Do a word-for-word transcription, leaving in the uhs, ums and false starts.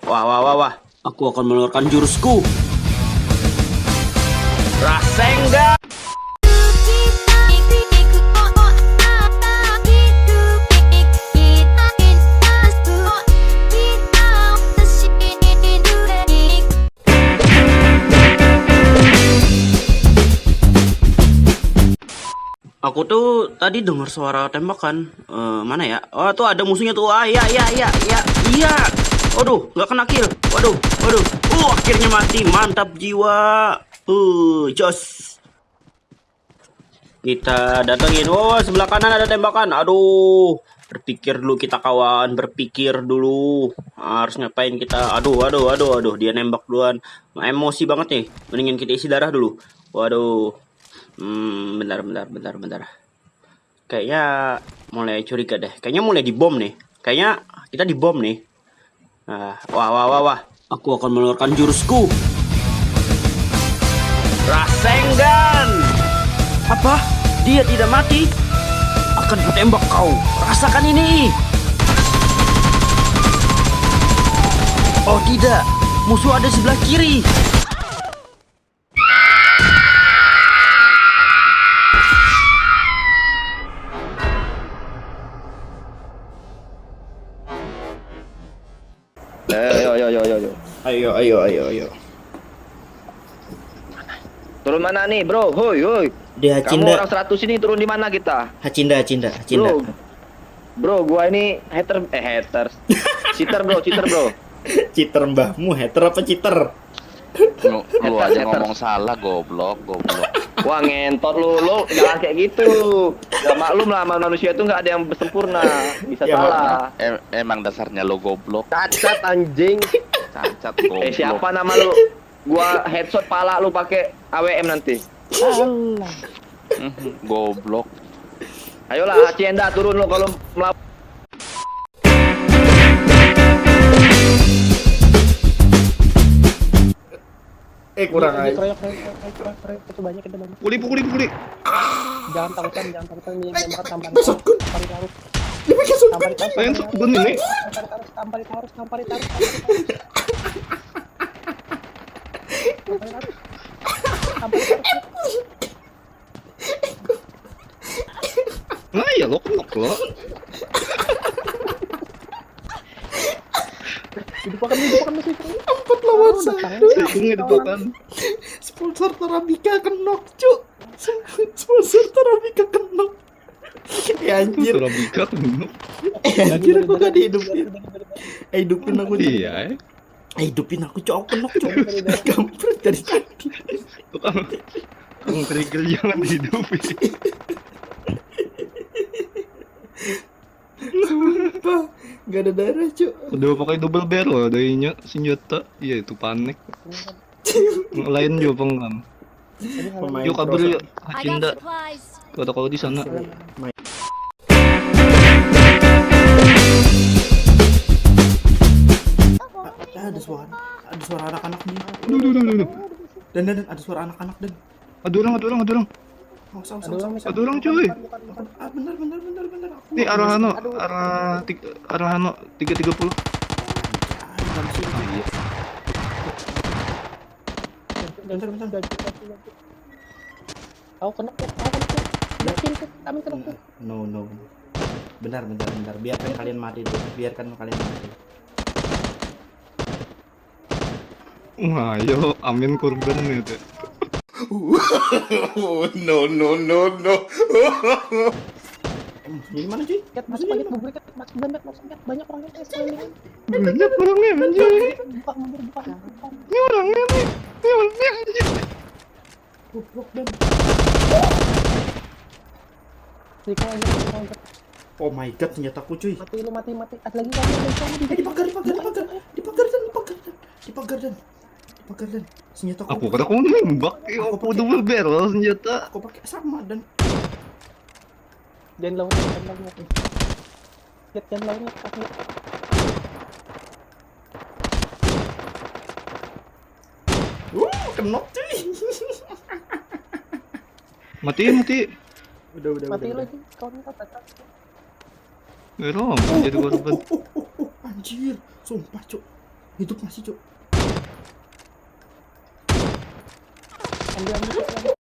Wah, wah, wah, wah. Aku akan mengeluarkan jurusku. Rasengan. Aku tuh tadi dengar suara tembakan. Eh, mana ya? Oh, tuh ada musuhnya tuh. Ah, iya, iya, iya, iya, iya. Aduh, nggak kena kill. Waduh, waduh. Uh, akhirnya mati. Mantap jiwa. Uh, jos. Kita datengin. Oh, sebelah kanan ada tembakan. Aduh, berpikir dulu kita, kawan. Berpikir dulu. Harus ngapain kita? Aduh, aduh, aduh, aduh. Dia nembak duluan. Emosi banget nih. Mendingan kita isi darah dulu. Waduh. Hmm, bentar, bentar, bentar, bentar. Kayaknya mulai curiga deh. Kayaknya mulai dibom nih. Kayaknya kita dibom nih. Ah, wah, wah, wah, wah. Aku akan mengeluarkan jurusku. Rasengan. Apa? Dia tidak mati? Akan kutembak kau. Rasakan ini. Oh tidak, musuh ada di sebelah kiri. Ayo, ayo, ayo, ayo, ayo. Ayo, ayo, ayo, ayo. Turun mana nih, bro? Hoi, hoi. Di Hacinda. Kamu orang seratus ini turun di mana kita? Hacinda, Hacinda, Hacinda. Bro, bro, gua ini hater, eh, haters. Cheater, bro, cheater, bro. Cheater mbahmu, hater apa cheater? Lu, lu aja ngomong salah, goblok, goblok. Wah, ngentot lu, lu jangan kayak gitu. Gak maklum lah, manusia itu nggak ada yang sempurna, bisa ya, salah. Em, emang dasarnya lu goblok. Cacat anjing. Cacat goblok. Eh, siapa nama lu? Gua headshot pala lu pakai A W M nanti. Allah. Goblok. Ayolah, Hacienda, turun lo kalau melawan. Eh, kurang aja. Keroyok, keroyok, keroyok, keroyok, keroyok. Itu banyak, itu banyak. Pukuli, pukuli, pukuli. Jangan takutan, jangan takutan. Ini yang tembakan tampar. Besotku. Tampar larut. Dia pakai shotgun. Tampar larut. Yang shotgun ini. Tampar larut, tampar larut, tampar larut. Tampar larut. Tampar larut. Nah, ya lo kenok lo. Hidupakan, hidupakan masih. Empat lawan satu. Hitung hidupakan. Sponsor Tarabika kenok, cuk. Sponsor Tarabika kenok. Ya anjir. Tarabika kenok. Eh, anjir, aku gak dihidupin. Eh, hidupin aku. Iya, eh. Eh, hidupin aku, cok, kenok, cok. Kampret dari tadi. Tukang, tukang kerikil jangan dihidupi. Sumpah, gak ada darah, cok. Udah pakai double barrel adanya senjata. Iya, itu panik. Lain juga pengen. Yuk kabur yuk, Hacinda. Kata kau di sana. Ah, ada suara, ada suara anak-anak nih. Duh, duh, duh, duh, duh. Dan, dan, dan, ada suara anak-anak, dan. Ada orang, ada orang, ada orang. Awas, awas, awas, awas. Ada orang, cuy. Ah, benar, benar, benar, benar. Aku ini arah anu, arah tiga, arah anu, tiga tiga puluh. Ah, iya. Bentar, bentar. Kau kena, kau kena. Yakin, kami kena. No, no. Bentar, bentar, bentar. Biarkan kalian mati dulu. Biarkan kalian mati. Wah, yo, amin kurban nih, teh. No, no, no, no. Ini mana, cuy? Kat, masuk, kat, bubur, kat, masuk, banyak, masuk, kat, banyak orangnya, kat, banyak orangnya, anjir. Buka, mundur, buka, buka. Ini orangnya nih. Ini orangnya, anjir. Goblok, dan. Recall, recall, recall. Oh my god, senjataku, cuy. Mati lu, mati, mati. Ada lagi, ada lagi, ada lagi. Eh, di pagar, di pagar, di pagar. Di pagar, dan, di pagar, dan. Di pagar, dan. Di pagar, dan. Senjataku. Aku kata kau nembak. Eh, aku pakai double barrel senjata. Aku pakai sama, dan. Dan lawan, dan lawan. Lihat, dan lawan, lihat, aku lihat. Uh, kenok, cuy. Mati, mati. Udah, udah, mati udah, lagi, udah. Kawan kita. Belum, jadi korban. Uh, uh, uh, uh, anjir, sumpah, cuk. Hidup masih, Cuk. Ambil, ambil, ambil.